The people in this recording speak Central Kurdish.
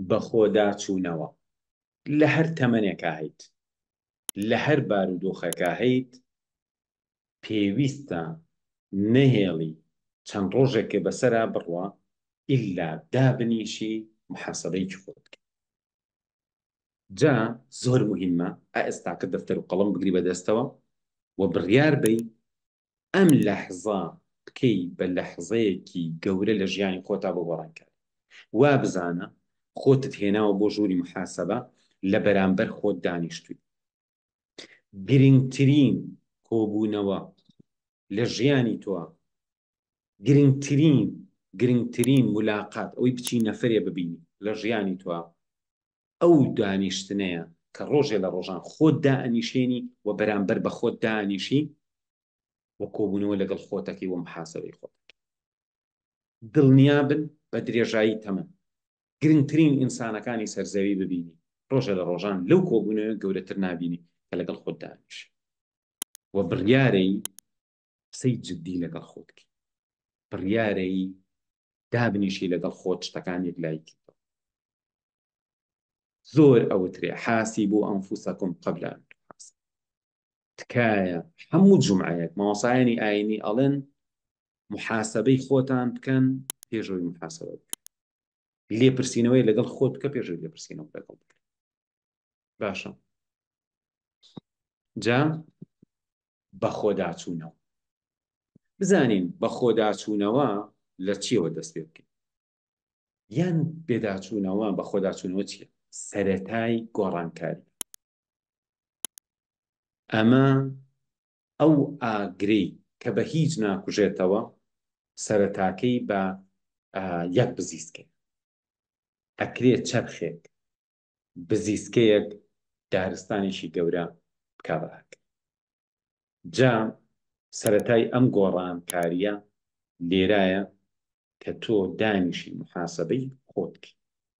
بەخۆداچوونەوە لە هەر تەمەنێکا هەیت، لە هەر بارودۆخێکا هەیت، پێویستە نەهێڵی چەند ڕۆژێکێ بەسەرا بڕوا ئیلا دابنیشی محاسەبەیەکی خۆت بکەی. جا زۆر موهیمە ئائێستاکە دەفتەر و قەڵەم بگری بەدەستەوە و بڕیار بەی ئەم لەحزە بکەی بە لەحزەیەکی گەورە لە ژیانی خۆتا بۆ گۆڕانکاری. وا بزانە خۆتت هێناوە بۆ ژووری محاسەبە لە بەرامبەر خۆت دانیشتووی. گرنگترین کۆبوونەوە لە ژیانی تۆ، گرنگترین گرنگترین ملاقات ئەوەی بچی نەفەرێ ببینی لە ژیانی تۆ ئەو دانیشتنەیە کە ڕۆژێ لە ڕۆژان خۆت دائەنیشێنی و بەرامبەر بە خۆت دانیشی و کۆبوونەوە لەگەڵ خۆتەکەی و محاسبەی خۆتەکەی. دڵنیابن بە درێژایی تەمەن گرنگترین ئینسانەکانی سەر زەوی ببینی، ڕۆژێ لە ڕۆژان لەو کۆبوونەوە گەورەتر نابینی کە لەگەڵ خۆت دانیشی و بڕیارەی قسەی جدی لەگەڵ خۆت بکەی، بڕیارەی دابنیشی لەگەڵ خۆت شتەکان یەکلایی کەیتەوە. زۆر ئەوترێ حاسبوا انفسکم قبل ان تحاسبوا. تکایە هەموو جومعەیەک مامۆستایانی ئاینی ئەڵێن محاسبەی خۆتان بکەن پێش ئەوەی محاسبە بکەن، لێپرسینەوەی لەگەڵ خۆت بکە پێش ئەوەی لێپرسینەوە لەگەڵ بکە. باشە جا بەخۆداچوونەوە بزانین بەخۆداچوونەوە لە چیەوە دەست پێ بکەین یان پێداچوونەوە بەخۆداچوونەوە چییە؟ سەرەتای گۆڕانکاری ئەمە ئەو ئاگرەی کە بە هیچ ناکوژێتەوە سەرەتاکەی بە یەک بزیسکەیە. ئەکرێ چەرخێک، بزیسکەیەک دارستانێکی گەورە بکا بە ئاگر. جا سەرەتای ئەم گۆڕانکارییە لێرایە کە تۆ دانیشی موحاسەبەی خۆت بکەی.